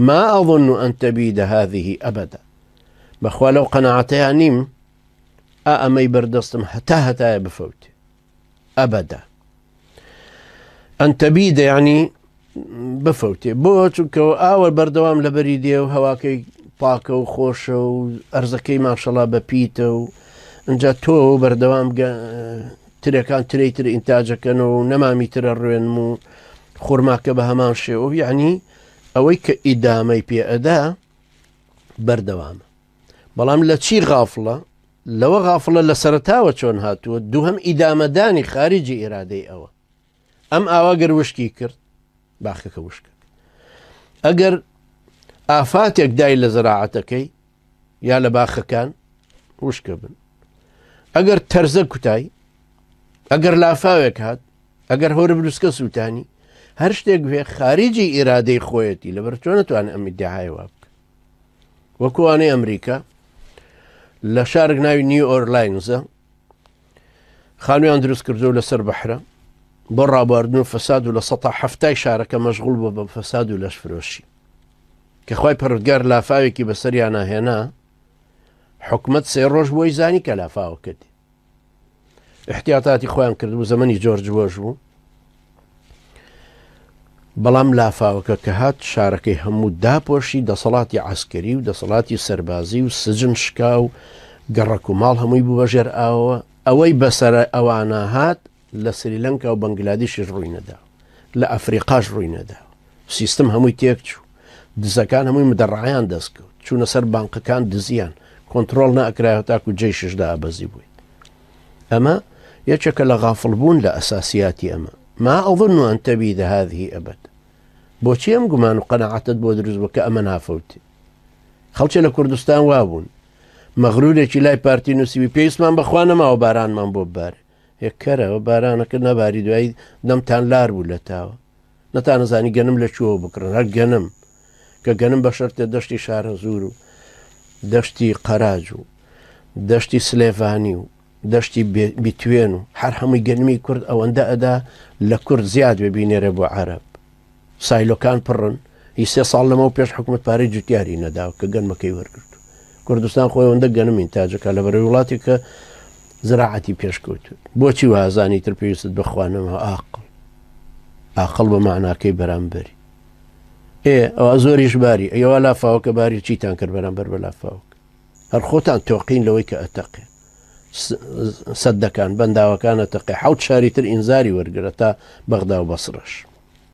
ما أظن أن تبيد هذه أبدا. بەخوا لەو قەناعەتەیا نیم ئا ئەمەی بەردەستم هەتا هەتایە بفەوتێ. ئەبەدا ئەن تەبیدە یعنی بفەوتێ بۆ چونکەوە ئاوە بەردەوام لەبەری دێ و هەواکەی پاکە و خۆشە و ئەرزەکەی ماشەڵا بە پیتە و ئەجا تۆ بەردەوام ترەکان ترەی تر ئینتاجەکەن و نەمامی ترە ڕوێنم و خورماکە بە هەمان شێوە یعنی ئەوەی کە ئیدامەی پێ ئەدا بەردەوامە بەڵام لە چی غافڵە لەوە غافڵە لە سەرەتاوە چۆن هاتووە دووهەم ئیدامەدانی خارجی ئێرادەی ئەوە ئەم ئاوا گەر وشکی کرد باخەکە وشکە ئەگەر ئافاتێک دای لە زراعەتەکەی یا لە باخەکان وشکە بن ئەگەر تەرزە کوتای ئەگەر لافاوێک هات ئەگەر هۆرە بروسکە سووتانی هەر شتێک بێ خارجی ئیرادەی خۆیەتی لەبەر چۆن نتوانێت ئەم ئیدعای وا بکە وەکوانەی ئەمریکا لە شارێک ناوی نیو ئۆرلاینزە خانویان دروست کردو لەسەر بەحرە بۆ ڕابواردن و فەساد و لە سەتا هەفتای شارەکە مەشغول بۆ بە فەساد و لەشفرۆشی کە خی پەرودگار لافاوێکی بەسەریانە هێنا حکومت سێ ڕۆژ بۆی زانی کە لافاوەکە دێ احتیاطاتی خۆیان کردبوو زەمەنی جۆرج بۆش بوو بەڵام لافاوەکە کە هات شارەکەی هەموو داپۆشی دەسەڵاتی عسکەری و دەسەڵاتی سەربازی و سجن شکا و گەڕەک و ماڵ هەمووی بوو بەژێر ئاوەوە ئەوەی بەسەر ئەوانە هات لە سریلەنکا و بەنگلادیشیش ڕووی نەدا لە ئەفریقاش ڕووی نەدا سیستم هەمووی تێک چوو دزەکان هەمووی مدەڕعیان دەستکەوت چوونە سەر بانقەکان دزیان کۆنتترۆل نەکرای تاکو جەیششدا ئابەزی بووی ئەمە یەکێکە لە غافڵ بوون لە ئەساسیاتی ئەمە ما أظن أن تبيد هذه أبد بۆچی ئەم گومان و قەنەعەتت بۆ دروست بوو کە ئەمە نافەوتێ خەڵکێ لە کوردستان وابوون مەغرورێکی لای پارتی نووسیوی پێویستمان بەخوا نەماوە بارانمان بۆ ببارێ هێکەرەوە بارانەکە نەباری دوایی دەمتان لار بوو لە تاوە نەتانەزانی گەنم لە کوێوە بکڕن هەر گەنم کە گەنم بە شەرتێ دەشتی شارەزوور و دەشتی قەراج و دەشتی سلێڤانی و دەشتی بیتوێن و هەر هەمووی گەنمی کورد ئەوەندە ئەدا لە کورد زیاد بێ بینێرە بۆ عەرەب سایلۆکان پڕن هی سێ ساڵ لەمەو پێش حکومت پارەی جوتیاری نەداوە کە گەنمەکەی وەرگرت کوردستان خۆی ئەوەندە گەنم ئینتاجەکە لە بەرەوەی وڵاتی کە زراعەتی پێشکەوت بۆچی وازانی تر پێویستت بەخوانەوە ئاقڵ ئاقڵ بە معناکەی بەرامبەری ئێ ئەوە زۆریش باری ئەوە لافاوەکە باری چیتان کرد بەرامبەر بە لافاوەکە هەر خۆتان تۆقین لەوەی کە ئەتەقێ سەدەکان بەنداوەکان ئەتەقێ حەوت شاری تر ئینزاری وەرگرە تا بەغدا و بەسڕەش.